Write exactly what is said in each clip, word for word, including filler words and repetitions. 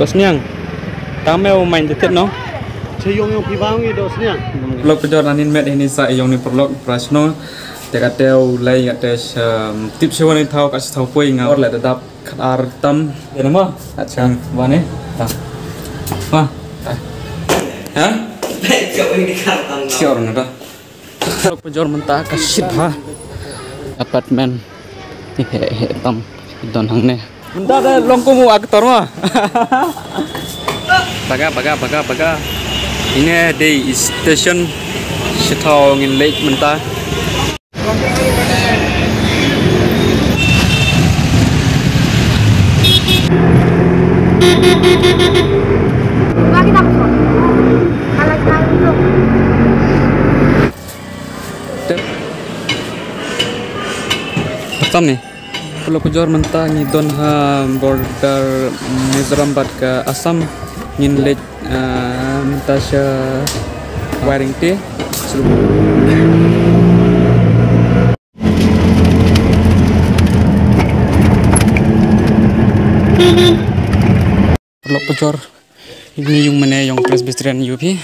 Sniang. Tang me u main te tet no. Che yong yong pi bang i do sniang. Lok pejor nanin met ini sa yong ni perlok prasno. Te kate u lai kate tip sewa ni thau kat thau poi nga or le dap kat ar tam. Ya nama. Acha. Wa ne. Ta. Wa. Ha? Sior na ta. Lok pejor mynta ka shit ha. Apartment. He he tam. Don hangne. Mynta da long kum u actor ma. Baga baga baga baga. Ine dei station. Shithaw ngin leit mynta. Tam ni. Pejor mynta ngi don ha border Mizoram bad ka Assam, ngin leit, ah, mynta sha Wairengte. Lok pejor. Ini yung mane yung Presbyterian U P.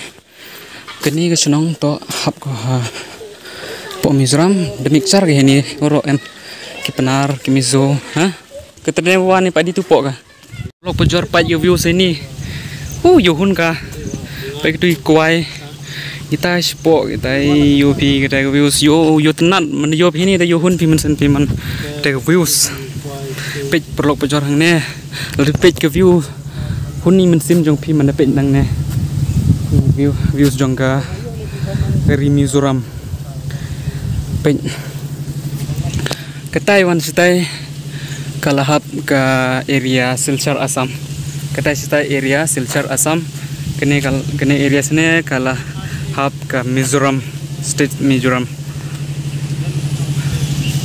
Kani ka shnong to hap ko ha. Pok Mizoram, demi kchar ke hini, oro em. Ki Pnar, ki Mizo, ha? Ketere wa ni padi tu pok ka. Lok pejor pat yo view sini. Uh, yo hun ka. Pat tu kwai. Kita spok, kita U P, kita views yo, yo tenat, man yo hini ta yo hun pi man sen pi man. Ta views. Pej perlok pejor hangne. Lari pej ka view. Huni mynsiem jong phi mynta pej nangne. View, views jong ka ri Mizoram. Pej. Katai wan sitai ka la hap ka area Silchar Assam. Katai sitai area Silchar Assam. Kene kal-, kene area sene ka la hap ka Mizoram, state Mizoram.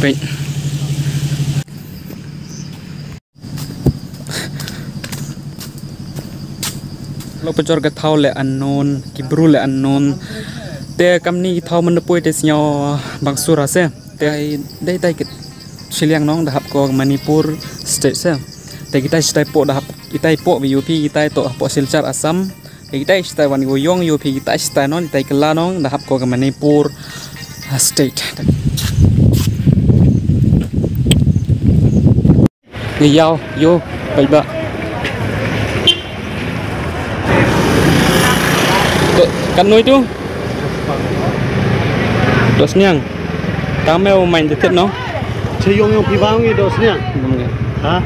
Pej. Lok pejor ka thaw le unknown, ki bru le unknown. Te kamni ki thaw man da poi te sñiaw bang sur ase. Te dei tai ki shiliang nong da hap ko Manipur state se. Te kitai sitai pok da hap, kitai pok U P, kitai to hap pok Silchar Assam. Te kitai sitai wan ko yong U P, kitai sitai non, kitai kela nong da hap ko Manipur state. Ngi yaw, yo, bye bye. Kan noi tu. Dos niang. Tang me u main tetet no. Che yong yong pi bang i dos niang. Ha?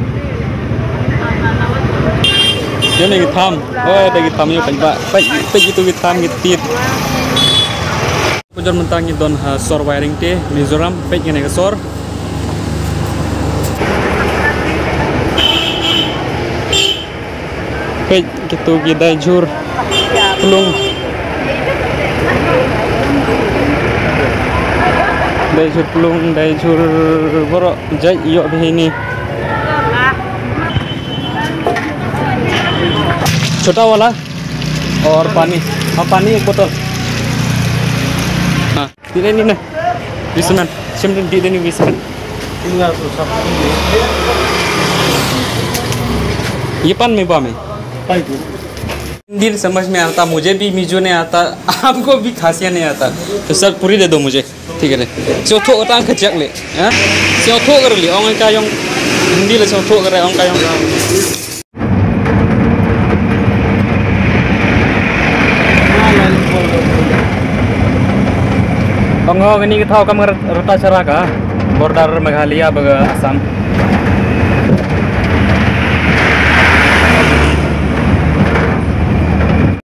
Yo ne ngi tham. Oh, da ngi tham yo bye bye. Bye, bye itu ngi tham ngi tit. Pejor mynta ngi don ha sor Wairengte, Mizoram, pej kane ka sor. Pej kitu ki dai jhur plung. Dai jhur plung, dai jhur boro, jai ïoh bhi ni. Chota wala. और पानी, हाँ, पानी एक बोतल। हाँ, दे दे नी ना। बीस में, सिम दे दे नी बीस में। ये पान में बा में। हिंदी समझ में आता, मुझे भी मिजो नहीं आता, आपको भी खासिया नहीं आता, तो सर पूरी दे दो मुझे। ठीक है, ले। Sio thok tang kejak le. Ha? Sio thok kar le, ong ka yong. Hindi le sio thok kar, ong ka yong. Ong ho, kani ka thaw kam rta chara ka border Meghalaya bad Assam.